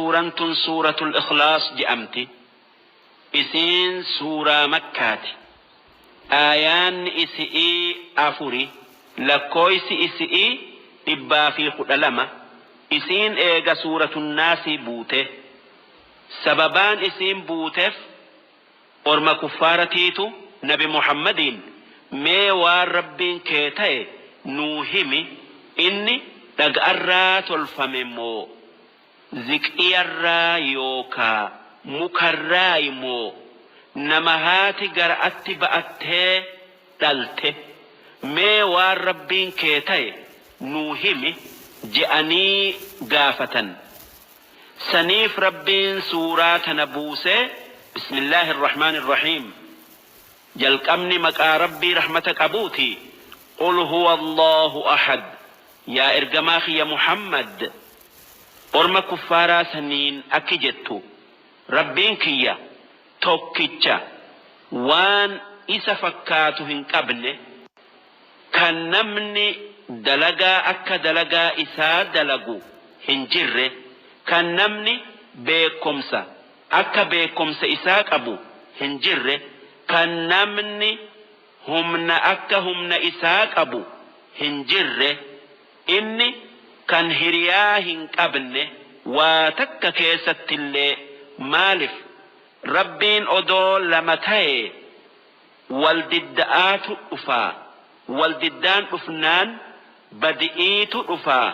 Suuraan tun suuratul Ikhlaas je'amti. Isiin suuraa Makkaati. Aayaanni isi'ii 4, lakkooysi isi'ii 112. Isiin eega suuratun naasii buute. Sababaan isiin buutef orma kuffaaratiitu nabi Muhammadiin mee waan Rabbiin kee taye nuu himi, inni dhaga'arraa tolfame moo ziqiyarraa yookaa mukarraayi moo nama haati gara'atti ba'attee dhalte, mee waan Rabbiin kee taye nuu himi je'anii gaafatan. Saniif Rabbiin suuraa tana buusee Bismillaahirrahmaanirrahiim Jalqabni maqaa Rabbii rahmata qabuuti Qul huwa Allaahu ahad Yaa ergamaa kiyya Muhammad orma kuffaaraa saniin akki jettu Rabbiin kiyya tokkicha waan isa fakkaatu hin qabne, kan namni dalagaa akka dalagaa isaa dalagu hin jirre, kan namni beekkomsa akka beekkomsa isaa qabu hin jirre, kan namni humna akka humna isaa qabu hin jirre, inni kan hiriyaa hin qabne waa takka keessattillee, maalif Rabbiin odoo lama tayee wal didda'aatu dhufaa, wal diddaan dhufnaan badi'iitu dhufaa,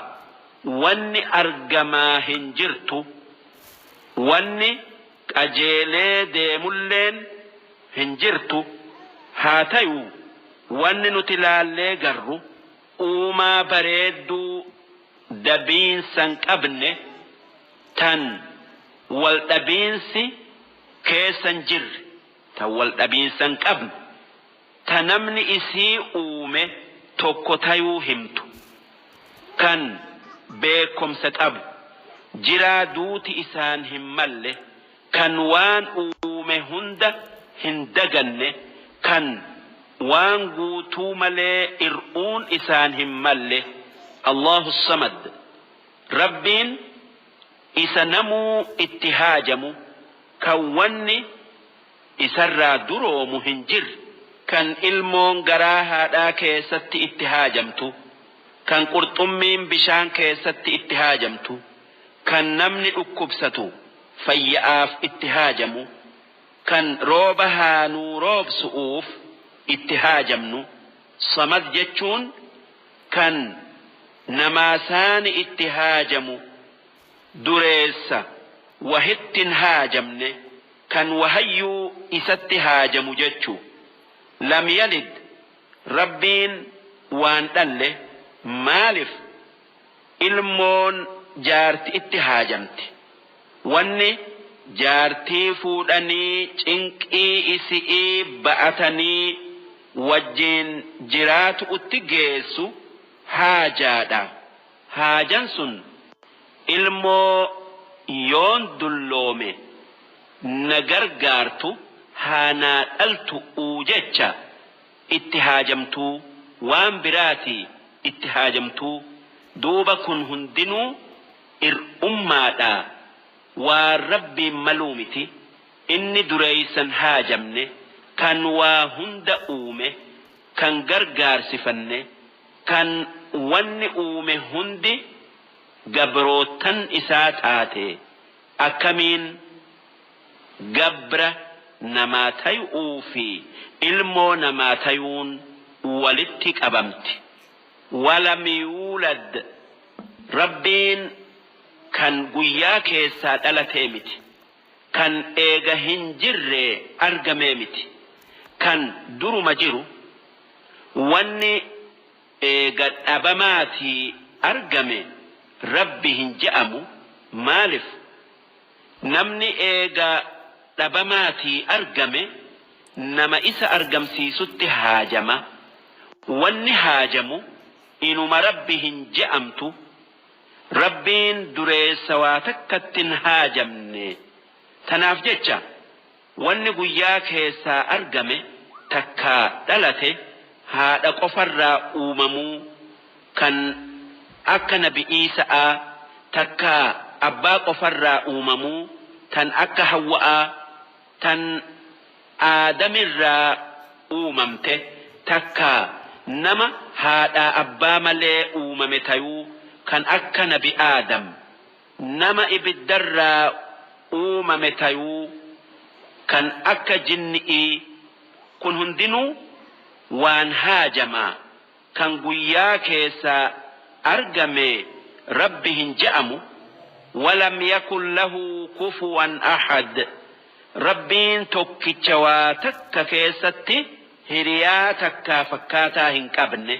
wanni argamaa hin jirtu, wanni qajeelee deemulleen hin jirtu, haa tayuu wanni nuti laallee garru uumaa bareedduu dabiinsan qabne tan wal dhabiinsi keessan jirre, tan wal dhabiinsan qabne, ta namni isii uume tokko tayuu himtu, kan beekkomsa qabu, jiraa duuti isaan hin malle, kan waan uume hunda hin daganne, kan waan guutuu malee ir'uun isaan hin malle, Allahu samad, Rabbiin isa namuu itti haajamu, kan wanni isarraa duroomu hin jirre, kan ilmoon garaa haadhaa keessatti itti haajamtu, kan qurxummiin bishaan keessatti itti haajamtu, kan namni dhukkubsatu fayya'aaf itti haajamu, kan rooba haa nuu roobsu'uuf itti haajamnu, samad jechuun kan namaa saani itti haajamu, dureessa wahittin haajamne, kan wahayyuu isatti haajamu jechu. Lam yalid Rabbiin waan dhalle, maalif ilmoon jaarti'itti haajamti, wanni jaartii fuudhanii cinqii isi'ii ba'atanii wajjiin jiraatu'utti geessu haajaadha, haajan sun ilmoo yoon dulloome na gargaartu haa naa dhaltu'uu jecha itti haajamtuu, waan biraatii itti haajamtuu, duuba kun hundinuu ir'ummaadhaa, waan Rabbiin maluu miti, inni dureessan haajamne, kan waa hunda uume, kan gargaarsifanne, kan wanni uume hundi gabroottan isaa taate, akkamiin gabra namaa tayu'uufii ilmoo namaa tayuun walitti qabamti. Walam yuulad Rabbiin kan guyyaa keessaa dhalatee miti, kan eega hin jirree argamee miti, kan duruma jiru, wanni eega dhabamaatii argame Rabbi hin je'amu, maalif namni eega dhabamaatii argame nama isa argamsiisutti haajama, wanni haajamu inuma Rabbi hin je'amtu, Rabbiin dureessa waa takkattin haajamne, tanaaf jecha wanni guyyaa keessaa argame takkaa dhalate haadha qofarraa uumamuu kan akka nabi iisa'aa takkaa abbaa qofarraa uumamuu tan akka Hawwa'aa tan Aadamirraa uumamte, takkaa nama haadhaa abbaa malee uumame tayuu kan akka nabi Aadam, nama ibiddarraa uumame tayuu kan akka jinni'ii, kun hundinuu waan haajamaa kan guyyaa keessaa argame Rabbi hin je'amu. Walam yakun lahu kufuwan ahad, Rabbiin tokkicha waa takka keessatti hiriyaa takkaa fakkaataa hin qabne,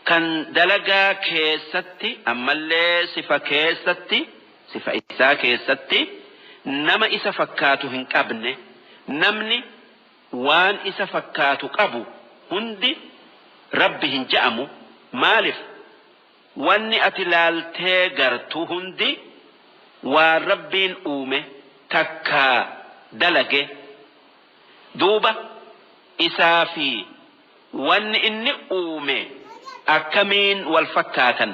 kan dalagaa keessatti ammallee sifa keessatti, sifa isaa keessatti nama isa fakkaatu hin qabne. Namni waan isa fakkaatu qabu hundi Rabbi hin je'amu. Maalif? Wanni ati laaltee gartu hundi waan Rabbiin uume takkaa dalage. Duuba isaa fi wanni inni uume akkamiin wal fakkaatan?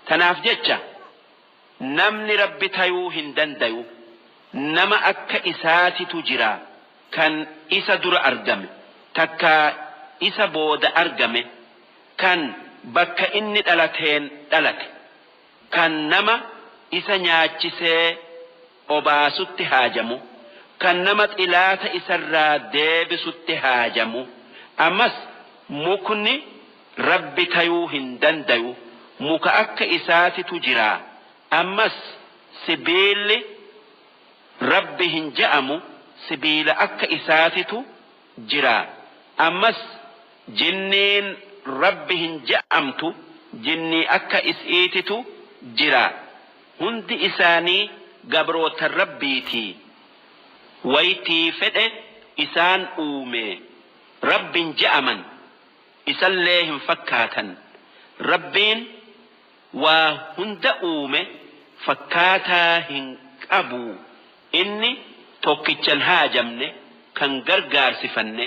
Tanaaf jecha namni Rabbi tayuu hin dandayu. Nama akka isaatitu jira kan isa dura argame takkaa isa booda argame, kan bakka inni dhalateen dhalate, kan nama isa nyaachisee obaasutti haajamu, kan nama xilaata isarraa deebisutti haajamu. Ammas mukni Rabbi tayuu hin dandayu, muka akka isaatitu jira. Ammas sibiilli Rabbi hin je'amu, sibiila akka isaatitu jira. Ammas jinniin Rabbi hin je'amtu, jinnii akka is'iititu jira. Hundi isaanii gabrootan Rabbiitii. Waytii fedhe isaan uume, Rabbin je'aman, isallee hin fakkaatan. Rabbiin waa hunda uume fakkaataa hin qabu. Inni tokkichan haajamne kan gargaarsifanne.